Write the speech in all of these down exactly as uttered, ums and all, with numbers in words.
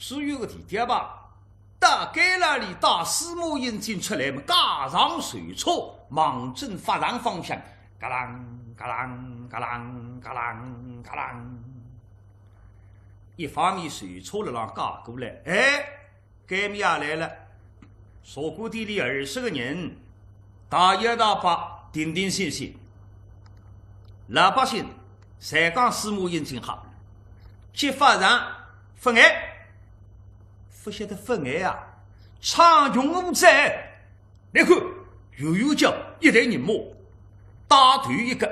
住院个地点吧，到监牢里带司马英俊出来么，加上手镯，望准法场方向，嘎啷嘎啷嘎啷嘎啷嘎啷。一方面手镯辣浪加过来，哎， 该面也来了，茶馆店里二十个人，大摇大摆，定定心心。老百姓侪讲司马英俊好，揭发人勿碍，勿晓得勿碍啊，唱穷无在。你看，远远叫一队人马，带头一个，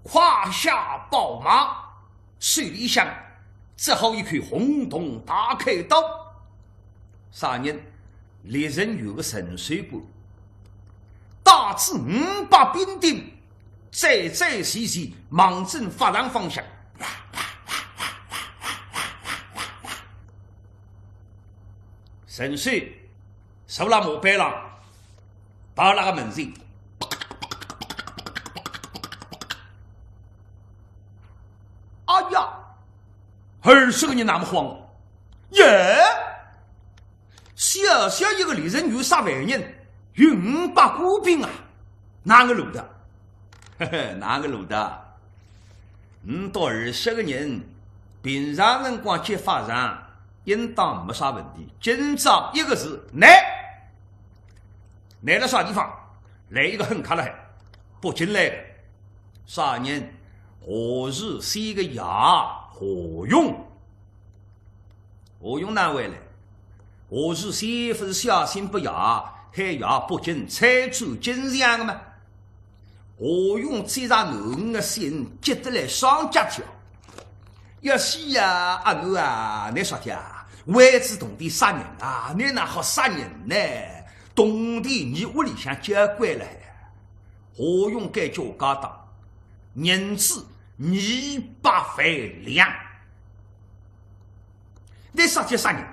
胯下宝马， 手里向执好一口红铜大开刀。啥人？丽人院个陈守官，带仔五百兵丁，整整齐齐望准法场方向。陈守坐辣马背浪，踏辣个门前。哎呀，二十个人那么慌，耶！小小一个丽人院杀犯人，有五百官兵啊，哪个路的？嘿嘿，哪个路的？ 五到二十个人，平常辰光揭发上应当没啥问题。今朝一个字难。难辣啥地方？来一个狠咖辣海，北京来个。啥人？何氏仙个爷何勇。 何勇哪位来？何氏仙勿是写信拨爷，喊爷北京参转京城个吗？何勇接着囡儿个信，急得来双脚跳。要死呀，阿囡啊，倷说的啊，为仔铜钿杀人啊，倷哪好杀人呢？铜钿伲屋里向交关了。何勇该叫家当，银子二百万两。 倷杀就杀人，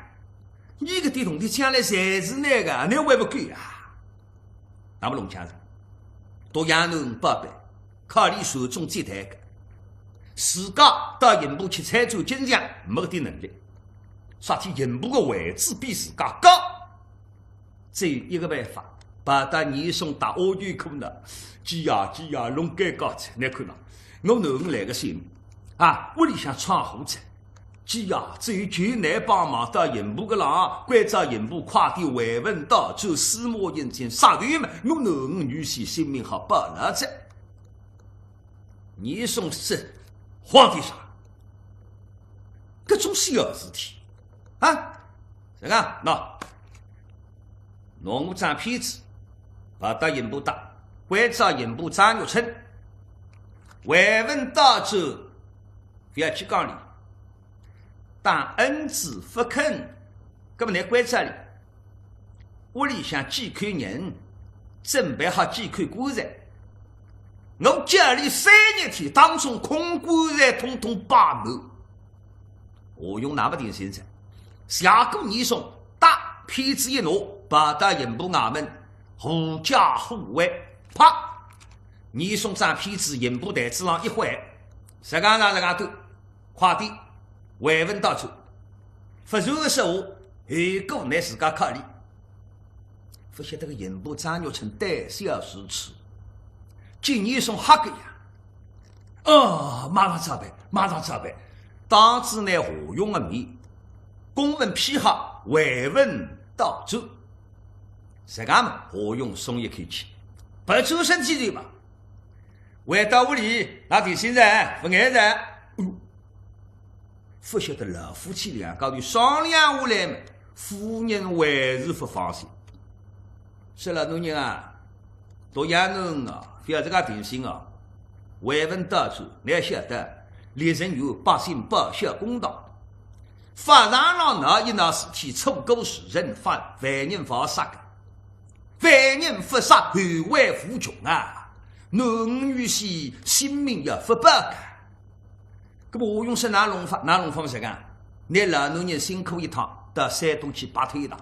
倷搿点铜钿将来侪是倷个，倷还勿够啊？那么弄僵哉，独养囡五百万，靠俚传宗接代个，自家到刑部去参转京城，没搿点能力，啥体刑部个位置比自家高。 只有一个办法，跑到严嵩搭阿舅窠呢，舅爷，舅爷，弄尴尬哉，倷看呐，我囡儿来个信，啊，屋里向闯祸哉。舅爷，只有求倷帮忙，到刑部个浪，关照刑部快点回文倒奏，司马英俊杀头嘛，我囡儿女婿性命好保牢哉。 严嵩是皇帝啥？搿种小事体啊，这个喏，拿我张片子，跑到刑部搭，关照刑部张玉春，回文倒奏，勿要去讲俚，打官司勿肯，搿么倷关照俚，屋里向几口人，准备好几口棺材， 我叫俚三日天当中空棺材统统摆满。何勇那么定心哉，谢过严嵩，搭片子一拿，跑到刑部衙门，狐假虎威，啪！严嵩张片子刑部台子浪一挥，实梗上实梗端，快点，回文倒奏，勿传个说话，后果倷自家考虑。 勿晓得个刑部张玉春胆小如鼠，见严嵩吓个呀。哦，马上照办，马上照办。当仔倷何勇个面，公文批好，回文倒奏。实梗么，何勇松一口气，勿转身之日嘛，回到屋里，拿定心哉，勿碍哉。哎哟， 勿晓得老夫妻两家头商量下来嘛，夫人还是勿放心。说老大人啊，独养囡啊，勿要自家定心啊。回文倒奏，倷要晓得，历城有百姓报效公道，法场浪闹一闹事体，错过时辰，犯，犯人勿好杀个，犯人勿杀，后患无穷啊。囡儿女婿性命要勿保个。 搿么何勇说哪弄法？哪弄法么实梗，倷老大人辛苦一趟，到山东去拜天堂。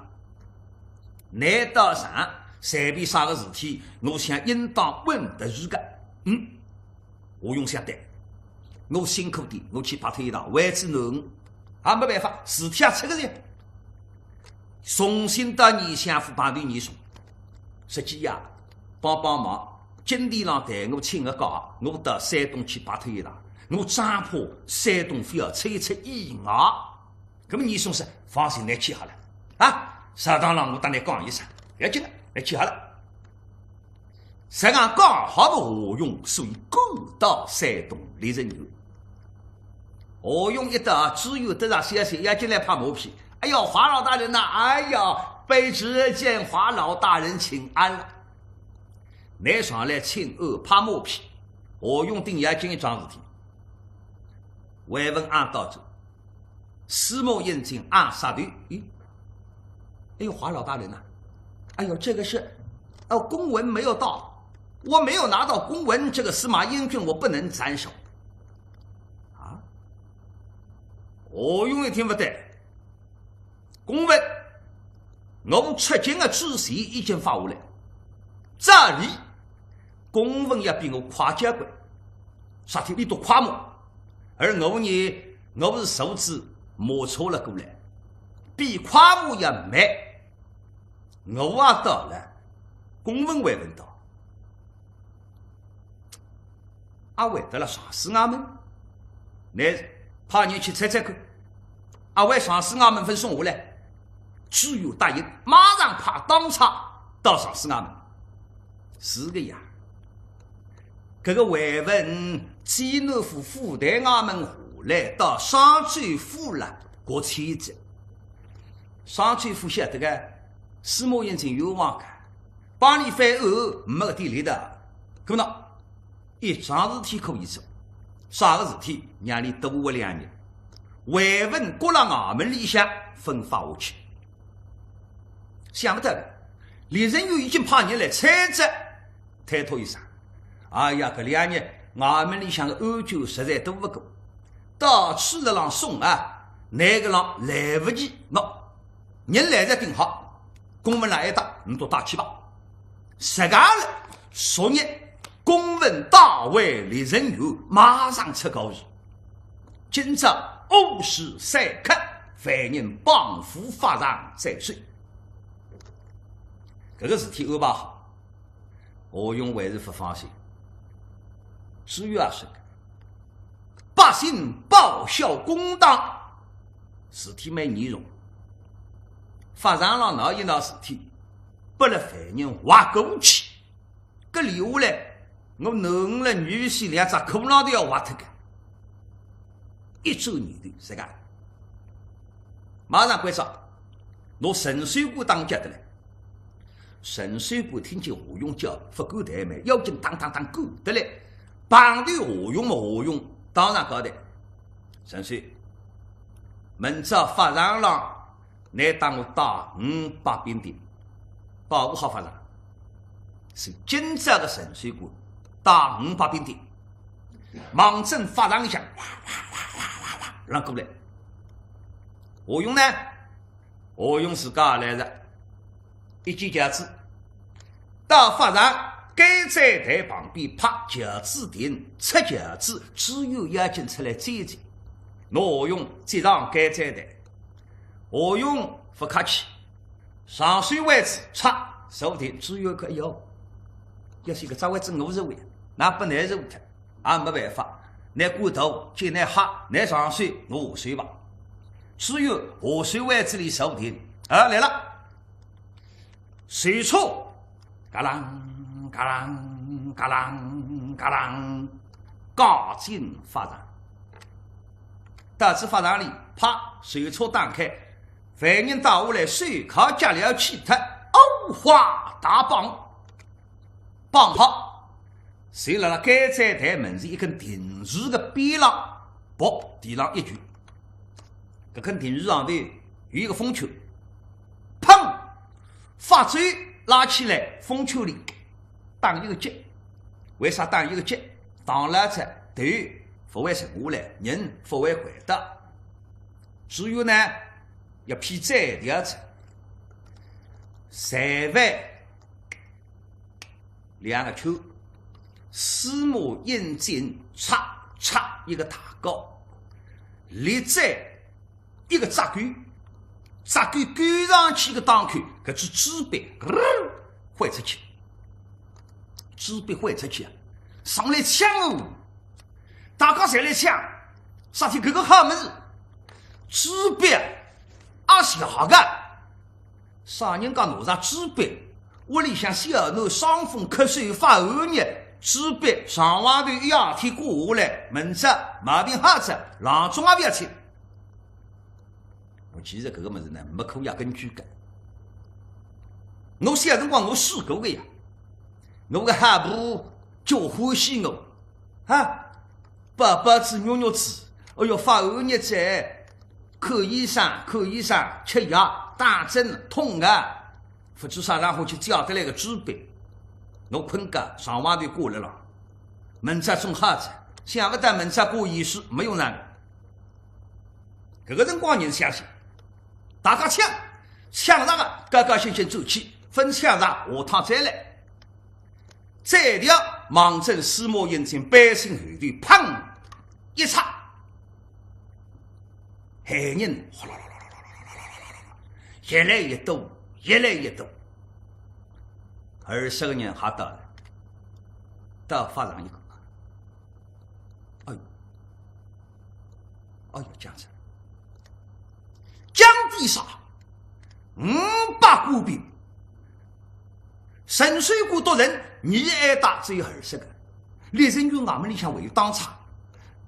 倷到场，随便啥个事体，我想应当稳得住个。嗯，何勇想对，我辛苦点，我去拜天堂，为仔囡儿，也没办法，事体也出个人。重新到严相府碰头严嵩，说：“姐呀，帮帮忙，金殿浪代我请个假，我到山东去拜托伊拉，我只怕山东覅出一出意外。”那么严嵩说：“放心，倷去好了。啊，朝堂浪我搭倷讲一声，覅紧个，倷去好了。”实梗讲好个，华容所以赶到山东丽人院。华容一到，知县得着消息，要紧来拍马屁。“哎哟，华老大人呐，哎哟，卑职见华老大人请安了。”倷上来请安拍马屁，华容顶要紧一桩事体。回文阿到这， 司马应进啊，啥的？咦，哎呦，华老大人呐，哎呦，这个是，哦，公文没有到，我没有拿到公文，这个司马英俊我不能斩首。啊？哦，华容一听不对，公文，我出京的之前已经发下来，照理 公文要比我快交关，啥体伊笃快马，而我呢，我是坐仔马车了过来，比快马要慢。我也到了，公文还没到。阿会得了上司衙门，倷派人去猜猜看，阿会上司衙门朆送下来。 知县答应，马上派当差到上司衙门。是个呀，搿个回文济南府府台衙门下来，到商州府了，过去哉。商州府晓得个，司马应进冤枉个，帮伊翻案没个点力道。搿么呢， 一桩事体可以做，啥个事体？让伊多活两日，回文搁勒衙门里向朆发下去。想不到个，丽人院已经派人来催哉，推脱一声。哎呀，搿两日衙门里向个案卷实在多勿过，到处勒浪送啊，哪个浪来勿及，喏， 人来哉顶好，公文来一沓，倷笃带去吧。实梗了，昨日公文带回丽人院，马上出告示。今朝午时三刻，犯人绑赴法场斩首。搿个事体安排好， 华容还是勿放心。知县也说个，百姓报效公堂，事体蛮严重。法场浪闹一闹事体，拨勒犯人挖过去，搿留下来，我囡儿了女婿两只骷髅头要挖脱个。一转念头，实梗，马上关照，拿陈守官打叫得来。 陈守官听见华容叫，勿敢怠慢，要紧当当当赶得来，碰头华容么，华容当场交代。陈守，明朝法场浪，倷搭我带五百兵丁，保护好法场。是今朝个陈守官带五百兵丁，望准法场里向，哗哗哗哗哗哗，让过来。华容呢？ 华容自家来哉，一记轿子，到法场监斩台旁边，拍轿子停，出轿子，知县要紧出来接接。拿华容接上监斩台，华容勿客气，上手位置，嚓，坐定，知县看，哟，要是搿只位置我坐位，哪拨倷坐脱？ 也没办法，倷官大，叫倷吓，倷上手，我下手吧。知县下手位置里坐定，啊，来了。随手，嘎啷，嘎啷，嘎啷，嘎啷，轧进法场。到仔法场里，啪，手镯打开，犯人倒下来，手铐解了，去脱，五花大绑，绑好。 就辣辣监斩台门前一根藤柱个边浪，噗，地浪一举。搿根藤柱上头有一个风圈，砰，法槌拉起来，风圈里打一个结。为啥打一个结？打了之后头勿会沉下来，人勿会掼倒。知县呢，要劈斩条哉。裁判 两个圈，司马应进嚓嚓一个大告，立斩一个扎钩，扎钩钩上去个当口，搿只纸笔，呃，飞出去，纸笔飞出去啊，上来抢哦！大家侪来抢，啥体搿个好物事？纸笔啊，阿是好个。 啥人家拿着纸笔，屋里向小囡伤风咳嗽发寒热，纸笔床浪头一压贴挂下来，明朝毛病好哉，郎中也勿要请。我其实搿个物事呢，没科学根据个。我小辰光我试过个呀，我个好婆就欢喜我，啊， 抱抱子、捏捏子，哎哟，发寒热哉，看医生，看医生，吃药，打针，痛个，勿知啥场化去借得来个纸笔。我困觉，床浪头挂了浪，明朝总好哉，想勿到明朝挂一世，没用场。搿个辰光人相信，大家抢，抢着个，高高兴兴转去，勿抢着，下趟再来。 再调望准司马英进背心后头，砰一插，害人哗啦啦啦啦啦啦啦啦啦啦啦，越来越多，越来越多。二十个人吓到了，倒发上一个。哎呦，哎呦，讲真，讲底啥？五百官兵， 陈守官独人，二挨打只有二十个。李仁元衙门里向还有当差，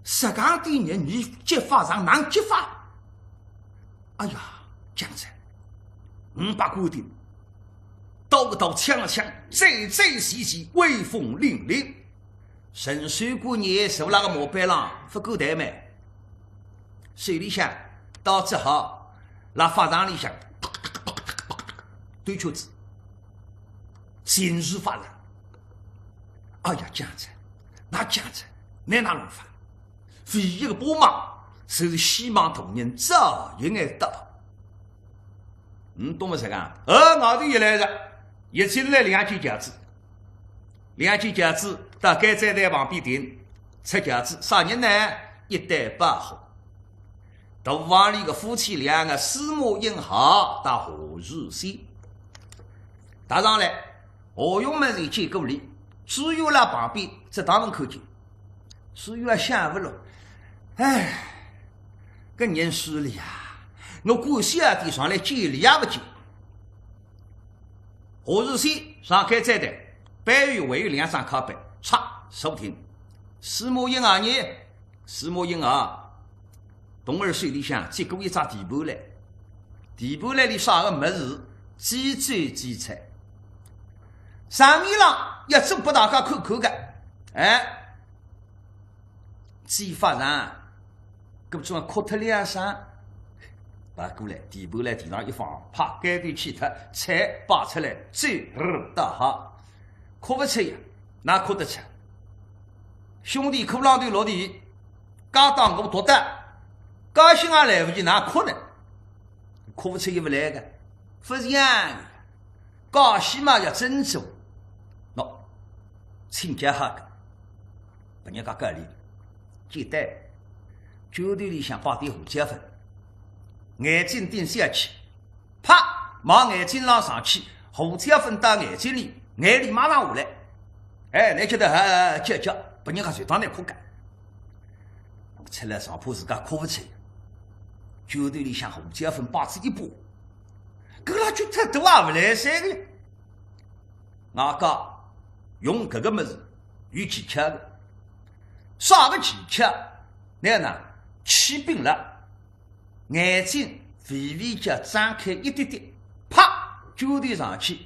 实梗点人，你激发上哪激发？哎呀，讲真，五百官兵，刀个刀，枪个枪，战战兢兢，威风凛凛。陈守官呢，坐辣个马背浪，勿敢怠慢。手里向刀只好辣法场里向兜圈子。 尽是法场。哎呀，讲真，那讲真，那哪弄法？唯一个帮忙，就是希望大人早一眼到。嗯，懂么？实梗，呃，外头一来哉，一进来两件轿子，两件轿子到监斩台旁边停，出轿子，啥人呢？一对胞兄。 大房里个夫妻两个，司马英豪搭何如仙。踏上来，何勇门前见过礼，知县辣旁边，只当门看见。知县想勿落，哎，搿人势利啊，我管小店上来见礼也勿见。何如仙上监斩台，背后还有两张靠背，嚓，坐定。司马英豪呢？ 司马英豪，童儿手里向接过一只提盘来，提盘来里啥个物事？几种几菜。场面浪要做拨大家看看个，哎，几发场，搿么总要磕脱两声。跑过来，提盘来地浪一放，啪，盖头掀脱，菜摆出来，酒，呃，倒好。 哭勿出呀，哪哭得出？兄弟，骷浪头落地，家当我夺得，高兴也来勿及，哪哭呢？哭勿出也勿来个，勿像个，高兴嘛要振作。喏，请客好个，拨人家告诉，接待，酒店里向摆点胡椒粉，眼睛盯下去， 啪，望眼睛浪上去，胡椒粉到眼睛里，眼泪马上下来。哎，倷晓得，哎，叫叫，拨人家随当倷哭个。出来上铺自家哭勿出，酒店里向胡椒粉摆仔一把，搿拉就太多也勿来三个。外加用搿个物事有技巧个，啥个技巧？倷呢，气屏了。 眼睛微微叫张开一点点，啪，酒店上去，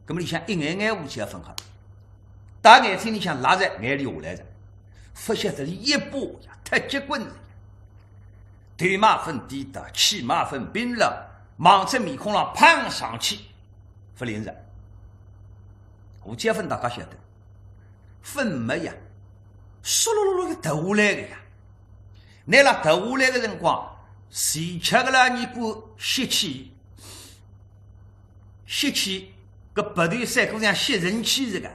搿么里向一眼眼胡椒粉好，到眼睛里向落着，眼泪下来着，勿晓得是一把呀，太结棍了呀。头嘛粉低的，气嘛粉平了，望着面孔浪砰上去，勿灵着。胡椒粉大家晓得，粉末呀，嗖噜噜噜个投下来个呀。 拿拉投下来个辰光，前吃个啦，倷股吸气，吸气，搿鼻头塞过像吸尘器似个，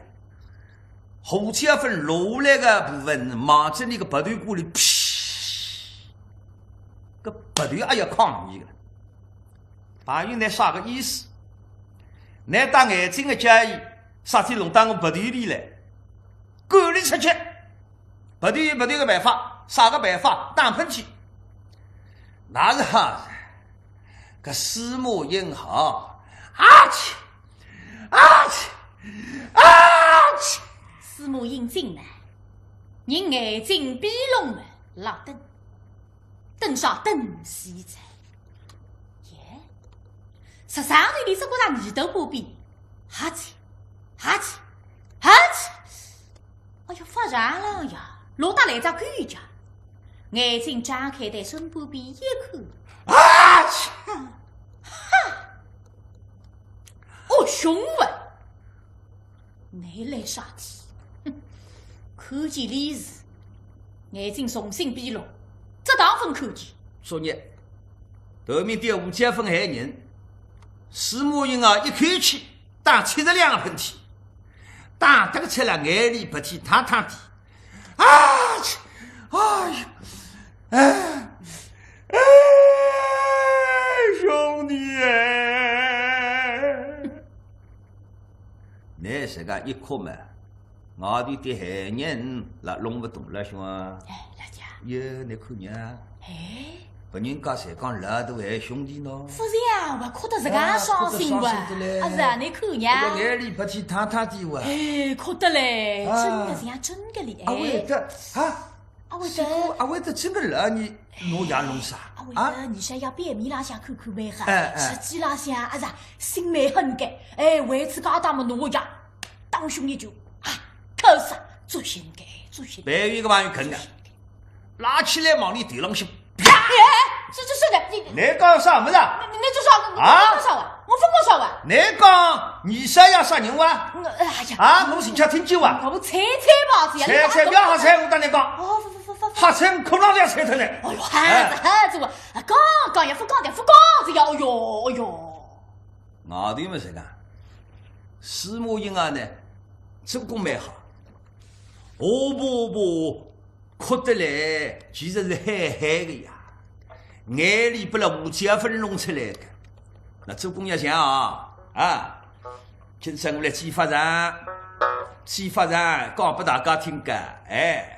胡椒粉落下来个部分，望着倷个鼻头管里，噗，搿别头也要抗议个了。朋友，倷啥个意思？倷搭眼睛个交易，啥体弄到我别头里来？赶伊出去！别头有别头个办法，啥个办法？打喷嚏。那是好，搿司马英好，啊去，啊去，啊去！司马英进来，人眼睛闭拢了，辣等。 等啥？等死哉！耶，实梗里只觉着耳朵旁边，哈气，哈气，哈气！哎呀，发热了呀，落得来只狗叫，眼睛张开对身旁边一看，啊气！哈！哦，凶物！ 倷来啥体？哼，看见利是，眼睛重新闭拢，只当勿看见。昨日，头面对吴家芬害人，司马英啊，一口气打七十两个喷嚏，打得个出来眼泪鼻涕汤汤滴。啊！哎呀，哎，哎，兄弟哎！ 倷实梗一哭嘛，外头个闲人也弄勿懂了，兄啊。哎，老姐。哟，倷看呀。哎。别人家侪讲老大还兄弟喏。勿是呀，我哭得实梗伤心哇。啊，哭得伤心得嘞。啊，是啊，倷看呀。搿个眼泪鼻涕汤汤滴哇。哎，哭得嘞，啊。真个像真个嘞，哎。阿会得，啊，阿会得。是个，阿会得真个老二 侬爷弄啥？啊，为了你是要表面浪向看看蛮好，哎，哎。实际浪向啊是啊，心蛮狠个。哎，为此家当么侬爷当凶一句啊，可是啊，做心个，做心个。别有一个朋友跟着，拉起来往里头浪向啪！哎，这，这是的，你，你讲啥物事啊？你，你这啥？啊？你讲啥哇？我勿讲啥哇？你讲二少爷杀人哇？我，哎呀，啊，侬自家听见哇？我猜猜吧，这样。猜猜，勿要瞎猜，我搭侬讲。哦，勿，勿，勿，勿，勿。瞎猜，我可能要猜脱呢。哎哟，孩子，哎。孩子，我，啊，讲，讲也勿讲的，勿讲这样，哎哟，哎哟。外头么是讲，司马英啊呢，做功蛮好，哦不不，哭得来，其实是嘿嘿个呀，眼泪拨辣胡椒粉弄出来个。那做功要想啊，啊，今朝我来揭发场，揭发场，讲拨大家听个，哎。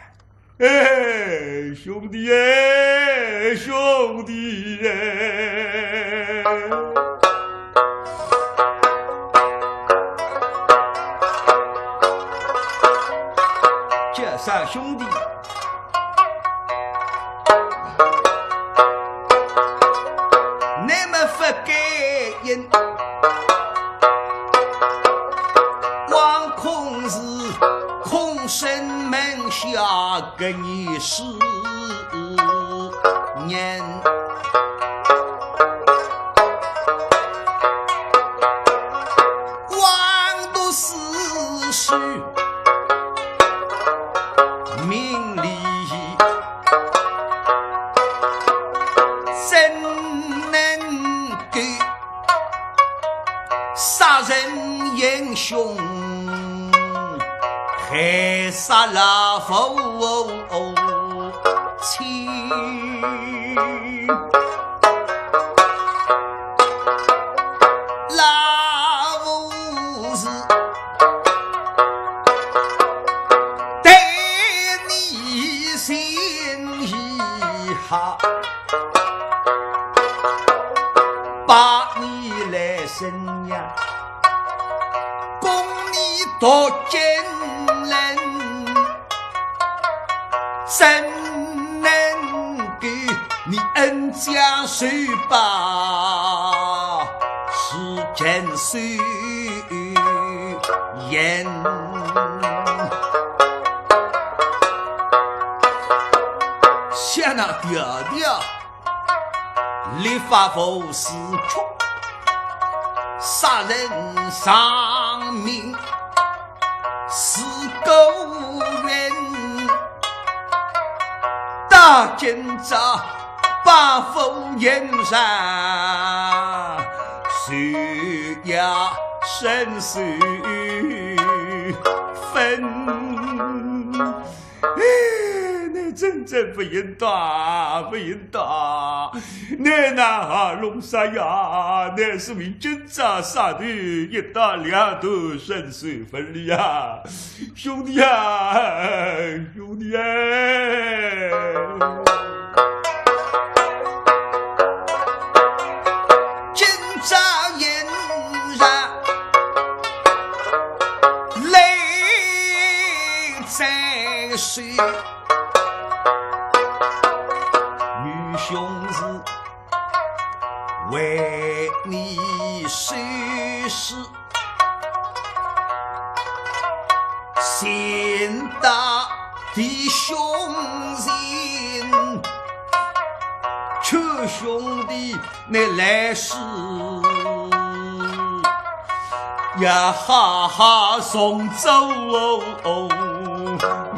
哎，兄弟哎，兄弟哎。叫啥兄弟？那么不该应，枉空是 空生门下个二十年，枉读诗书明理，怎能够 杀人行凶，害杀老夫妻。老夫是对你心意好。 把你来生养，供你读经论，怎能够你恩将仇报，是真是冤。想那爹爹 立法无事却，杀人偿命是狗冤。到今朝把夫人杀，谁也伸手分。哎，那真正勿应当，勿应当。倷哪哈弄啥呀？倷是为今朝杀头一刀两断，身首分离呀！兄弟呀，兄弟哎！今朝应上来再说。 愚兄是为你收尸，先打弟兄情，求兄弟你来世也好好重做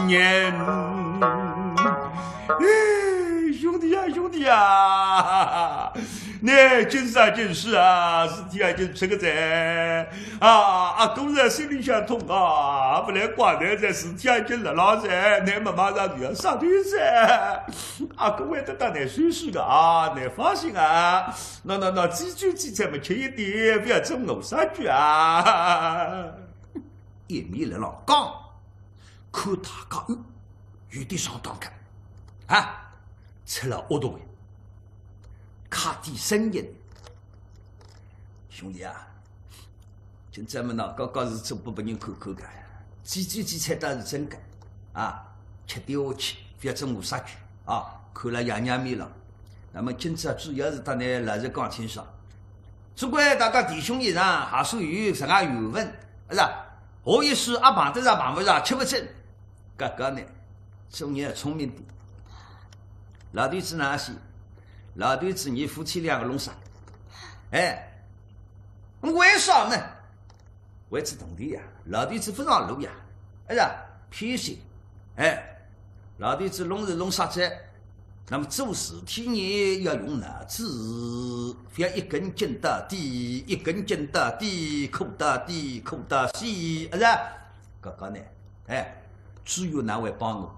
人。 哎，兄弟呀，兄弟呀，倷今朝今日啊，事体啊已经出个哉啊！阿哥在心里向痛啊，勿来怪倷哉，事体啊已经辣辣哉，倷么马上就要杀头哉。阿哥会得搭倷收尸个啊，倷放心啊。喏喏喏，几句几句么吃一点，勿要做饿杀鬼啊。一面辣浪讲， 看大家有点上当个啊，出了恶毒个，卡点声音。兄弟啊，今朝么喏，刚刚是做拨别人看看个，几句几菜倒是真个啊，吃点下去，勿要做饿杀鬼啊，看了爷娘面浪。那么今朝主要是搭倷老实讲清爽， 总归大家弟兄一场，还算有实梗缘分，是吧？下一世阿碰得着碰勿着，吃勿准。搿个呢，做人要聪明点。老头子哪哼死？老头子伲夫妻两个弄杀。哎，为啥呢？ 为仔铜钿呀，老头子勿上路呀，哎呀，偏心，哎，老头子弄是弄杀仔，那么做事体呢要用脑子，勿要一根筋到底，一根筋到底，苦到底，苦到死，哎呀，搿个呢，哎，只有㑚会帮我，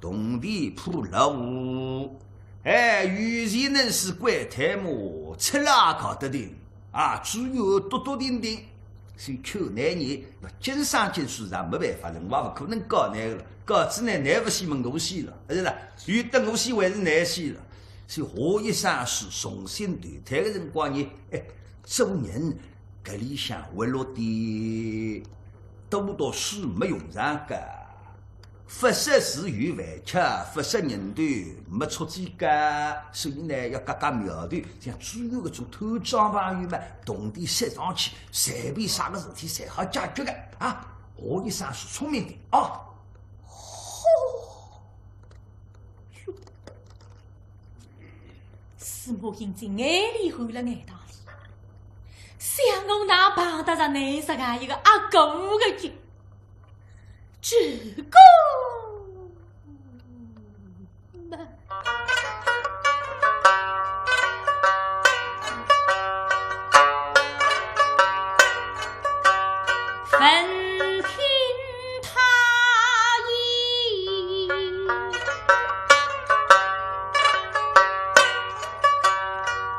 铜钿铺路，哎，有钱能使鬼推磨，吃了也搞得定。 啊，只有笃笃定定，所以求㑚呢，要经商经世上没办法了，我也勿可能教㑚个了，教仔呢，㑚勿死么我死了，是啦，有得我死还是㑚死了，所以下一生是重新投胎个辰光呢，哎，做人搿里向活络点，多读书没用场个。 勿识字有饭吃，勿识人头没出息个，所以呢，要革革苗头，像朱元搿种偷装朋友嘛，铜钿塞上去，随便啥个事体侪好解决个啊！下一生是聪明点啊！吼！哟，司马英俊眼泪含了眼袋里，想我哪碰得着㑚实梗一个阿哥个劲。 这个嘛，闻听他意，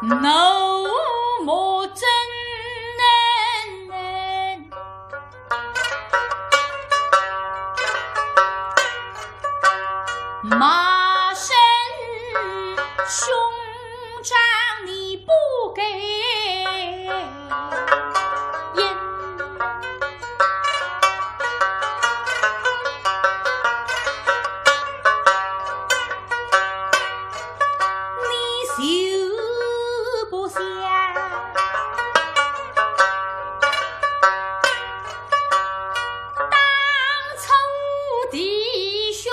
怒目真能。 骂声兄长你不该言，你就不想 当初弟兄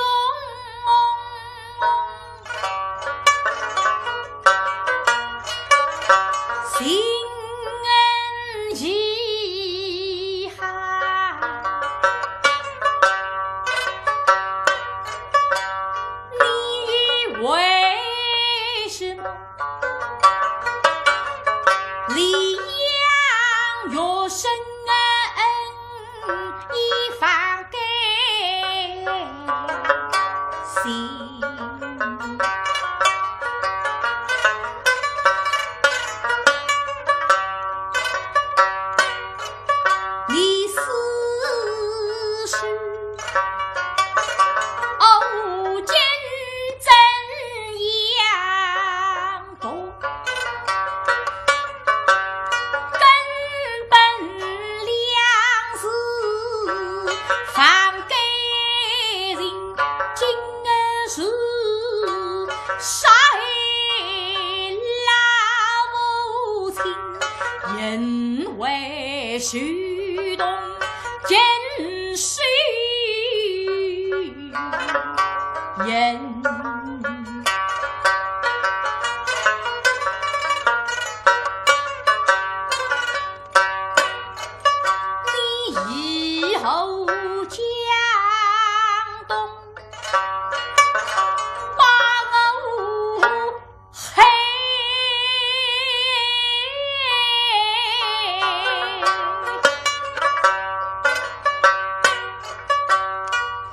手动金手印。你以后江东把我 嘿，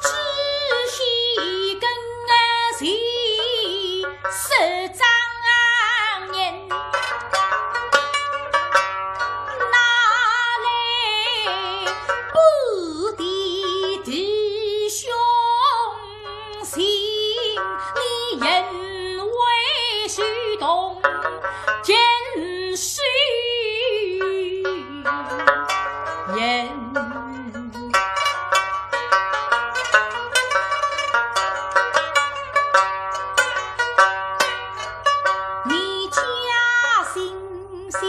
只许跟那谁是张人，哪来不敌弟兄 心，你因为是动奸是言。你家信心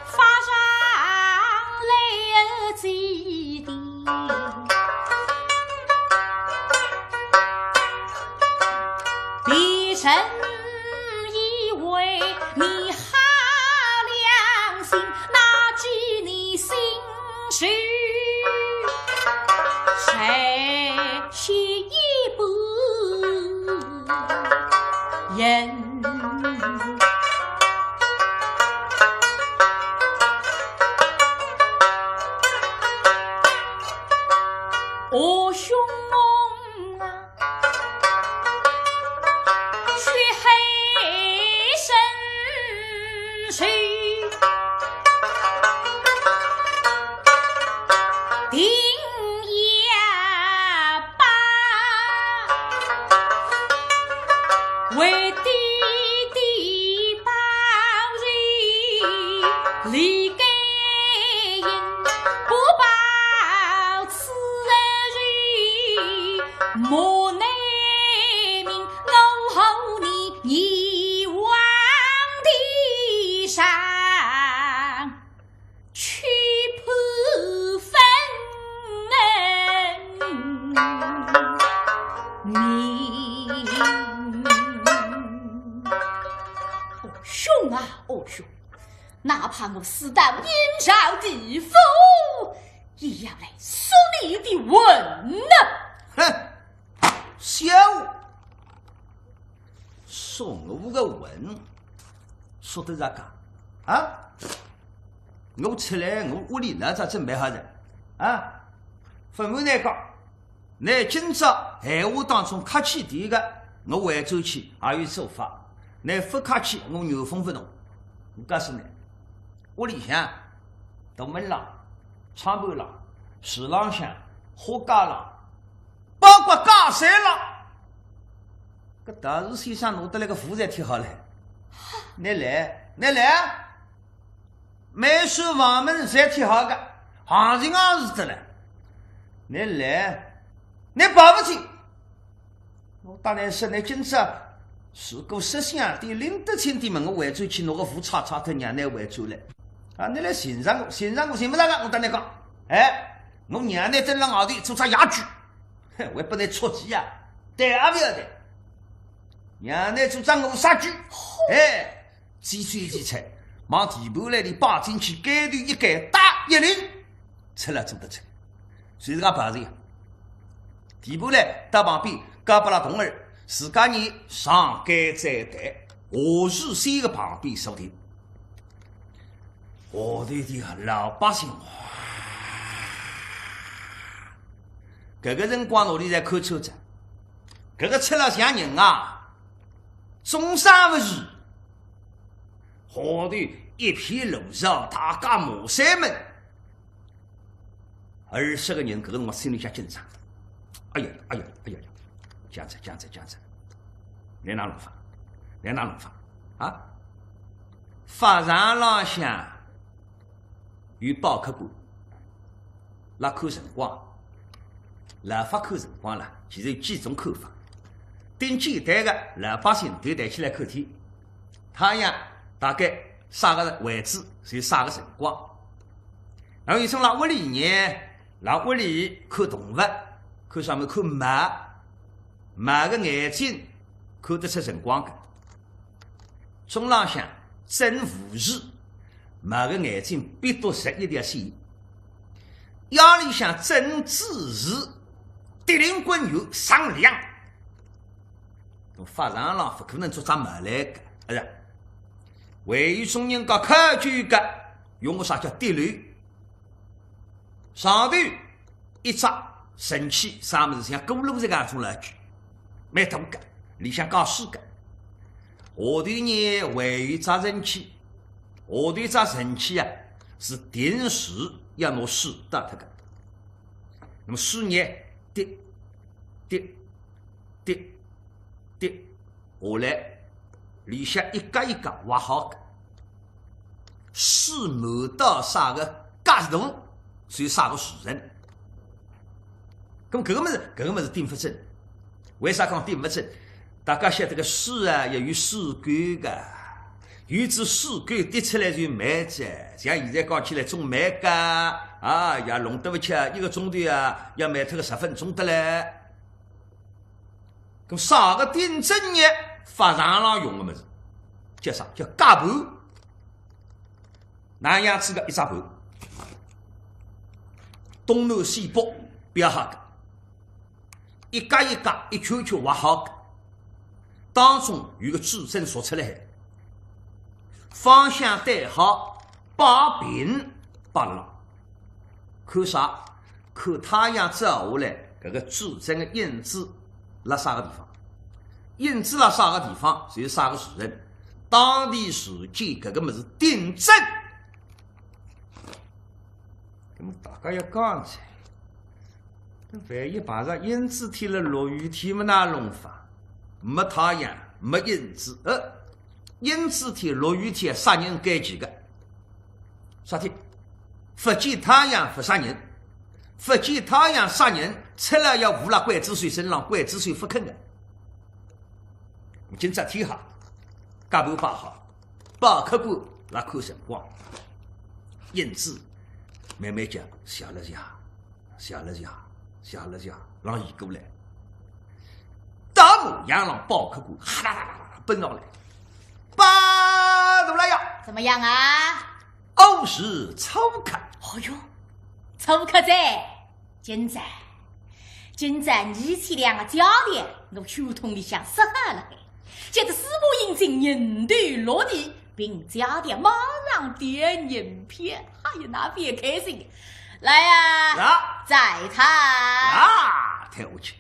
发上来几滴。 别人以为你好良心，哪知你心是水洗一般。哦，兄啊，血海深仇，定要报。为爹爹报仇，理该应，不报此仇，莫 你命我和你一往地上去判分明。哦，兄啊，哦，兄，哪怕我死到阴曹地府，也要来索你的魂呐！哼！ 小，索我个魂，索得着个啊？我出来，我屋里哪只准备好了啊？勿瞒倷讲，倷今朝闲话当中客气点个，我回转去也有做法；倷勿客气，我原封勿动。我告诉倷，屋里向、大门浪、窗户浪、树浪向、花架浪， 包括假山了。搿道士先生拿得来个符侪贴好了。倷来，倷来啊！每扇房门侪贴好个，行情也是得了。倷来，倷跑勿进。我当然是倷今朝，如果识相点、拎得清点么，我回转去拿个符拆拆脱，让倷回转来。啊，倷来寻着我，寻着我，寻勿着个，我搭倷讲。哎，我让倷蹲辣外头做只野猪。 哼，还拨倷出气啊？对啊，勿要得。让倷做只饿杀猪。哎，几岁几岁，往地盘来里摆进去，盖头一盖，哒一拎，出来做得出。随自家跑着呀。地盘来到旁边，交拨了童儿，自家呢上街再谈，下水三个旁边坐定。 下头的老百姓，搿个辰光哪里侪看穿着，搿个出来像人啊，终生勿是。下头一片乱糟，大家骂山门。二十个人搿个辰光心里向紧张，哎呀，哎呀，哎呀，僵着，僵着，僵着，倷哪弄法？倷哪弄法？啊？法场浪向 有保客官，辣看辰光，老法看辰光啦，其实有几种看法。顶简单个，老百姓头抬起来看天，太阳大概啥个位置就啥个辰光。然后有辰光辣屋里呢，辣屋里看动物，看啥物事？看猫。猫个眼睛看得出辰光个。中浪向正午时，猫个眼睛闭到十一点线。夜里向正子时，跌零滚油上梁。 喏法场浪勿可能捉只猫来个，是吧？还有种人家考究个，用个啥叫跌漏？上头一只神器，啥物事？像骷髅这个种来句，蛮大个，里向讲书个。下头呢，还有一只神器，下头一只神器啊，是定时要拿书倒脱个。那么书呢，跌跌跌跌下来，里向一格一格画好个，书满到啥个格数，算啥个书人。那么搿个物事，搿个物事定勿准。为啥讲定勿准？大家晓得个书啊，要有书干个，有只书干跌出来就卖哉。像现在讲起来种卖家啊，也弄得勿起，一个钟头啊，要卖脱个十分钟得来。 搿啥个定准呢？法场浪用个物事，叫啥？叫夹盘。哪样子个一只盘？东南西北标好个，一格一格，一圈圈画好个，当中有个指针戳出来，方向对好，摆平摆了。 看啥？看太阳照下来，搿个指针个影子辣啥个地方？影子辣啥个地方，就是啥个时辰。当地时间搿个物事定准。那么大家要讲哉，搿万一碰着阴子天了，落雨天么哪弄法？没太阳，没影子，呃， 阴子天、落雨天杀人该期个。啥体？勿见太阳勿杀人，勿见太阳杀人，出来要糊辣刽子手身浪，刽子手勿肯个。今朝天黑，甲板摆好，保客官辣看辰光，影子慢慢叫，谢了谢。 谢了谢，谢了谢，让伊过来。到模样浪，保客官哈啦啦啦啦奔上来。巴大老爷，怎么样啊？我是粗客。哦哟，粗客哉，今朝，今朝你去两个家店，我酒桶里向塞好了海。 接着司马英俊人头落地，并借条马上点银票，哎呀，那便开心。来呀，呀，宰他。呀，退下去。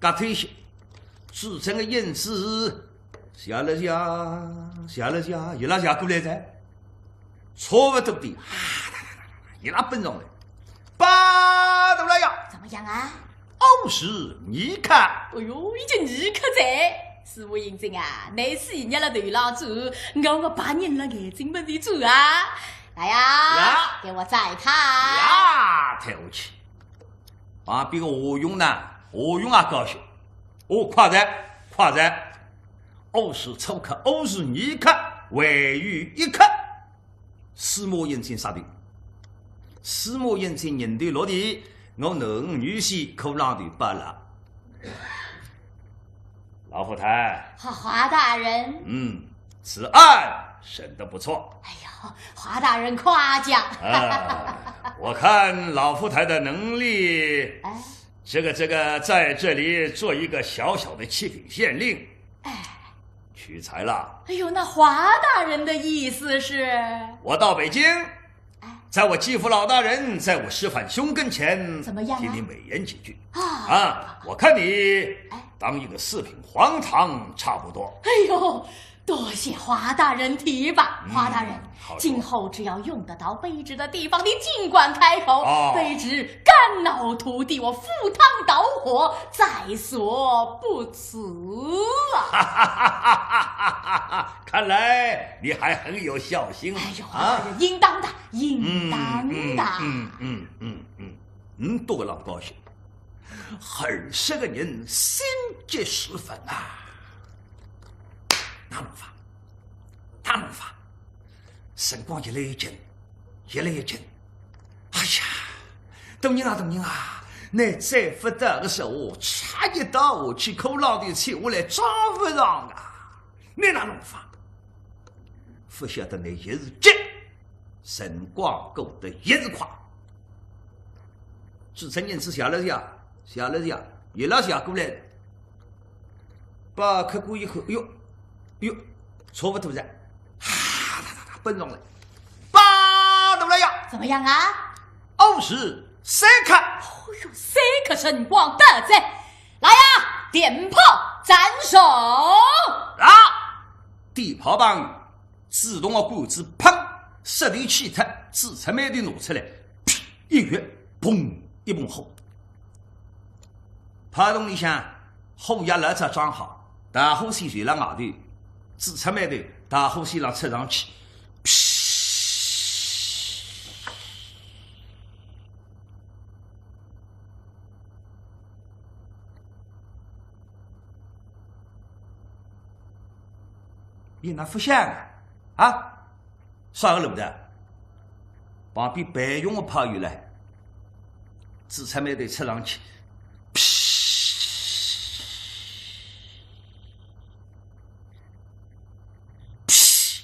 搿退下去，指针个影子，谢了谢，谢了谢，伊拉谢过来哉。 差勿多的，啊，伊拉奔上来。巴大老爷，怎么样啊？我是尼克。哎哟，已经尼克哉。司马英俊啊，乃是日了头浪转，我个白人了眼睛门里转啊。来呀，呀，给我宰他。呀，退下去。旁边个夏勇呢，夏勇也高兴。哦，快哉，快哉。我是粗客，我是尼克，还有一客。 司马英俊杀头。司马英俊人头落地，我囡儿女婿可浪头摆了。老夫台。华，华大人。嗯，此案审得不错。哎呦，华大人夸奖。啊，我看老夫台的能力，哎。这个，这个，在这里做一个小小的七品县令，哎。 屈才了。哎呦，那华大人的意思是？我到北京，哎。在我继父老大人，在我师范兄跟前，怎么样啊？替你美言几句。啊。啊，我看你，哎。当一个四品黄堂差不多。哎呦，多谢华大人提拔。嗯，华大人，好说。今后只要用得到卑职的地方，你尽管开口，哦。卑职肝脑涂地，我赴汤蹈火，在所不 辞啊。看来你还很有孝心啊。哎呦，啊。应当的，应当的。嗯，嗯，嗯，嗯，嗯，嗯，嗯，多老高兴，二十个人心急如焚啊。哪弄法？哪弄法？辰光越来越紧，越来越紧。哎呀，大人啊，大人啊，倷再勿打个说话，差一刀下去，骷髅头切下来装勿上啊！倷哪弄法？勿晓得倷一时急，辰光过得一时快。朱成银子谢了谢，谢了谢，一路谢过来，拨客官一看，哟，哟，差勿多哉，哈，哒哒哒，奔上来，报大老爷，怎么样啊？午时三刻。哦哟，三刻辰光到哉，来呀，点炮斩首！啊，点炮棒，自动个管子砰，塞头去脱，朱七妹头拿出来，啪一掖，砰，一蓬火。炮筒里向火药老早装好，导火线就辣外头，朱七妹头导火线浪插上去，噗。伊哪勿响啊？啊？啥个路道？旁边备用个炮友唻，朱七妹头插上去，噗，噗。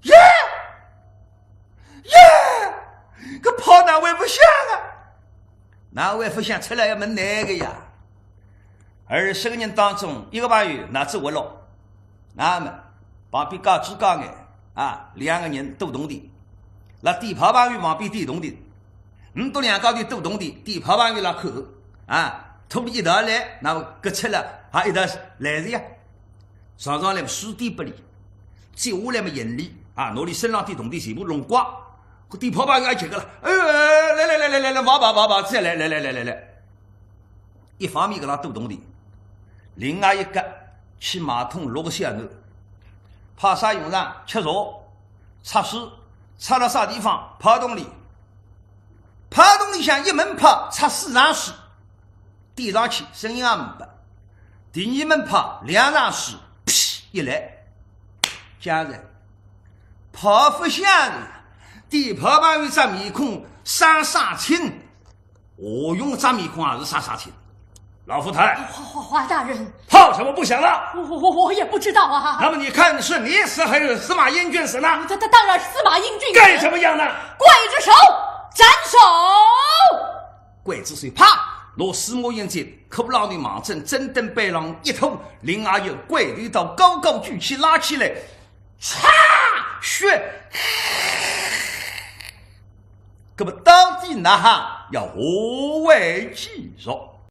耶！耶！搿炮哪会勿响啊？哪会勿响？出来要问倷个呀。二十个人当中，一个朋友拿只活络，那么旁边加猪加眼啊，两个人斗铜钿，辣点炮朋友旁边点铜钿，唔笃两家头斗铜钿，点炮朋友辣看啊，拖伊一道来，那么搿出来也一道来个呀。 上上来么输点拨伊，接下来么引伊啊，拿伊身浪点铜钿全部弄光。搿点炮朋友也急个了，哎，来来来来来来，跑跑跑跑，再来来来来来来。一方面搿浪斗铜钿，另外一个去买桶绿个小囡，派啥用场？吃茶、擦水，擦辣啥地方？炮筒里。炮筒里向一门炮插四常水，点上去声音也没。 第二门炮两常水，噗一来，讲着，炮勿响个，点炮朋友只面孔生生青，何勇只面孔也是生生青。老福台，华华华大人，炮怎么不响了？我我我我也不知道啊。那么你看是你死还是司马英俊死呢？他他当然是司马英俊死。该怎么样呢？刽子手，斩首。刽子手啪，拿司马英俊骷髅头望准正对背浪一拖，另外一个鬼头刀高高举起拉起来，嚓，血。那么到底哪哈要何为继续？